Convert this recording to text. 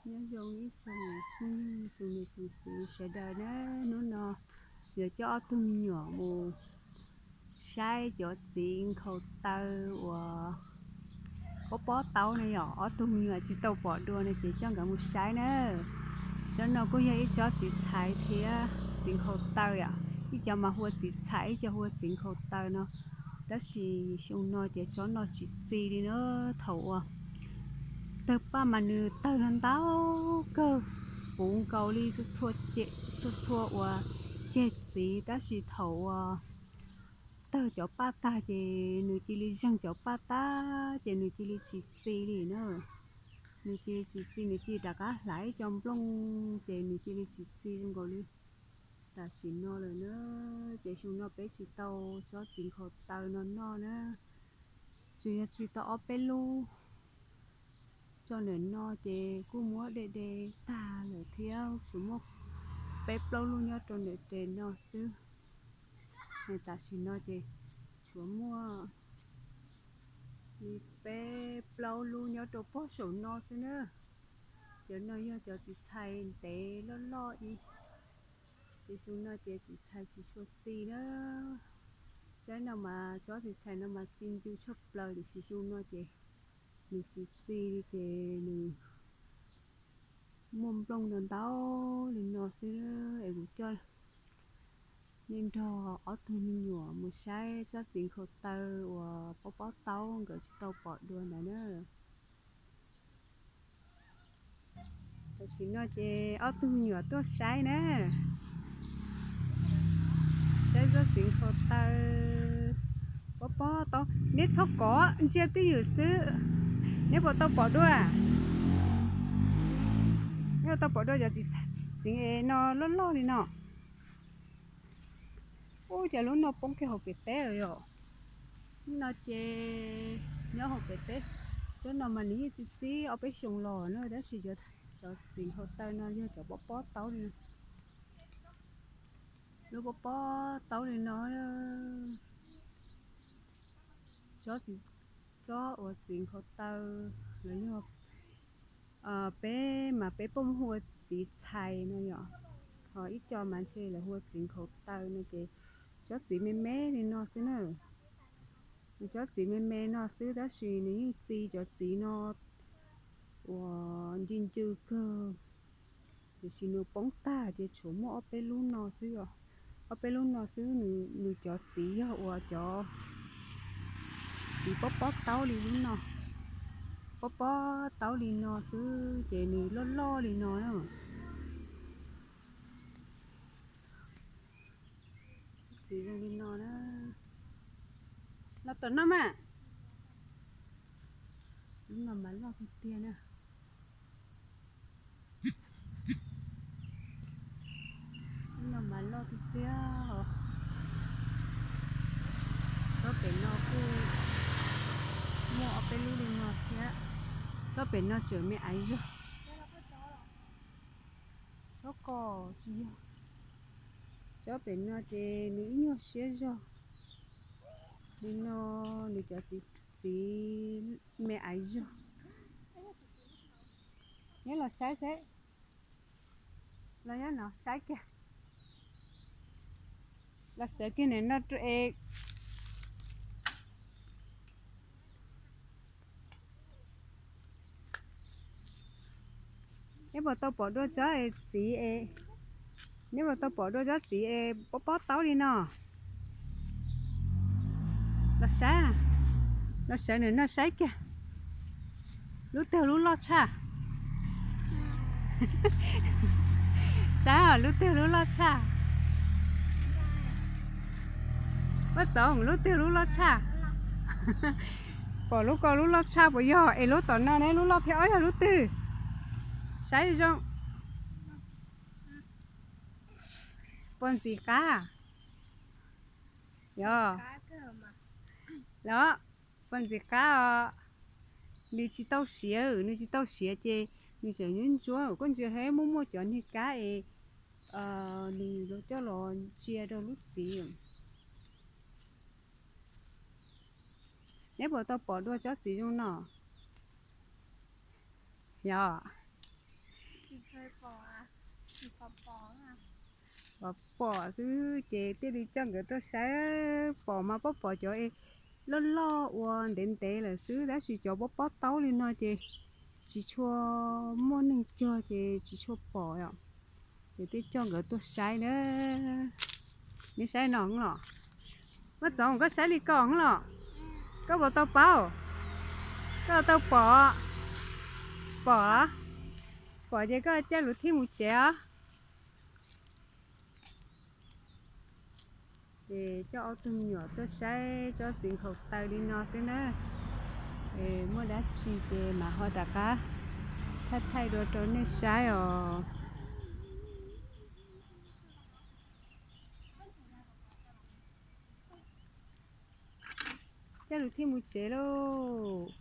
Nyob zoo ib tsoom phooj ywg, tsoom niam tsoom txiv sawv daws na, hnub no yuav coj ob tug me nyuam mus saib cov txiv nkhaus taw uas pob pob taub na yom. Ob tug me nyuam tsis tau pom dua no ces coj nkawd mus saib na. Tsob no kuj yog ib tsob txiv txhais thiab txiv nkhaus taw yom. Ib co mas hu ua txiv txhais, ib co hu ua txiv nkhaus taw no. Tab sis xyoo no ces tsob no tsis txi li na. Thaum uas tawg paj mas nws tawg no ntau kawg, puv nkaus li txhua txhua uas ceg txiv, tab sis thaum uas tawg cov paj tag ces nws cia li zeeg cov paj tag ces nws cia li tsis txi li na. Nws cia li tsis txi, nws cia li rov qab hlais ib co nplooj ces nws cia li tsis txi zoo nkaus li tam sim no lawm na. Ces xyoo no peb tsis tau tsob txiv nkhaus taw no noj na, tsuas yog txi tau ob peb lub tso ntawm no ces kuj muab de de tag lawm thiab, tsuas muaj peb plaub lub nyob rau ntawm tes no xwb. Tam sim no ces tshuav muaj li peb plaub lub nyob rau pog saum no xwb na. Cov no yog cov txiv txhais ntev loj loj ib, ces xyoo no ces txiv txhais tsis tshua txi na. Tsob no mas, tsob txiv txhais no mas txi ncw tshaj plaws, tiam sis xyoo no ces nws tsis txi li ces nws muaj nplooj ntau ntau li no xwb. Es kuv coj nej nrog ob tug me nyuam mus saib tsob txiv nkhaus taw uas pob pob taub nkawd tsis tau pom dua ntawd na. Tam sim no ces ob tug me nyuam tuaj saib na, saib tsob txiv nkhaus taw pob pob taub. Neb txhob kov, ntsia twj ywm xwb. Neb puas tau pom dua? Neb puas tau pom dua cov txiv, txiv no loj loj li no? Ub, cas lub no poob kiag hauv pem teb lawm yom. Lub no ces nyob hauv pem teb. Tsob no mas nws yeej txi txib ob peb xyoos los na, tab sis cov txiv nkhaus taw no yog cov pob pob taub li no. Lub pob pob taub li no. Tsob txiv, tsob uas txiv nkhaus taw los yog peb mas peb pom hu ua txiv txhais no yom. Ho ib co mas ntshe lawv hu ua txiv nkhaus taw no ces tsob txiv me me li no xwb na. Nws tsob txiv me me no xwb tab sis nws yeej txi cov txiv no uas ncw ncw kawg. Tiam sis nws poob tag ces tshuav muaj ob peb lub no xwb os. Ob peb lub no xwb, nws cov txiv yog uas cov txiv pob pob taub li lub no. Pob pob taub li no xwb ces nws loj loj li no na. Txiv zoo li no na. Los tom no mas. Lub no mas loj tiag tiag na. Lub no mas loj tiag tiag. Tsob pem no kuj muaj ob peb lub li no thiab. Tsob pem no tseem me aiv zog. Tsob ko tsis yog. Tsob pem no ces nws ib nyuag siab zog. Li no nws cov txiv, txiv me aiv zog. Neb los saib seb. Los nyob no saib kiag. Los sawv kiag ntawm no rau es. Neb puas tau pom dua tsob es txiv es, neb puas tau pom dua tsob txiv es pob pob taub li no? Los saib, los sawv ntawm no saib kiag. Lub twg lub loj tshaj? Saib lub twg lub loj tshaj. Paj Txoov, lub twg lub loj tshaj? Pom lub ko lub loj tshaj puas yog? Es lub tom no ne lub loj thiab ob yog lub twg? Saib zoo. Puas ntxim qab? Yog. Los, puas ntxim qab os? Nws tsis tau siav, nws tsis tau siav ces nws tseem ntsuab ntsuab. Koj ntsia saib, muaj muaj cov niag kab es nws coj los ntsia rau lub txiv. Neb puas tau pom dua tsob txiv zoo no? Yog. Pom pom xwb ces thiaj li coj nkawd tuaj saib, pom mas pom pom cov loj loj ua ntev ntev lawm xwb, tab sis cov pob pob taub li no ces tsis tshua muaj neeg cog ces tsis tshua pom os. Ces thiaj coj nkawd tuaj saib na. Nej saib no los, Mab Txoov, koj saib li ko los, koj puas tau paub? Koj tau pom? Pom, pom ces koj coj lus thij mus tsev os. Ces coj ob tug me nyuam tuaj saib tsob txiv nkhaus taw li no xwb na. Muaj dab tsi ces mam ho rov qab thaij thaij dua rau nej saib os. Coj lus thij mus tsev lauj.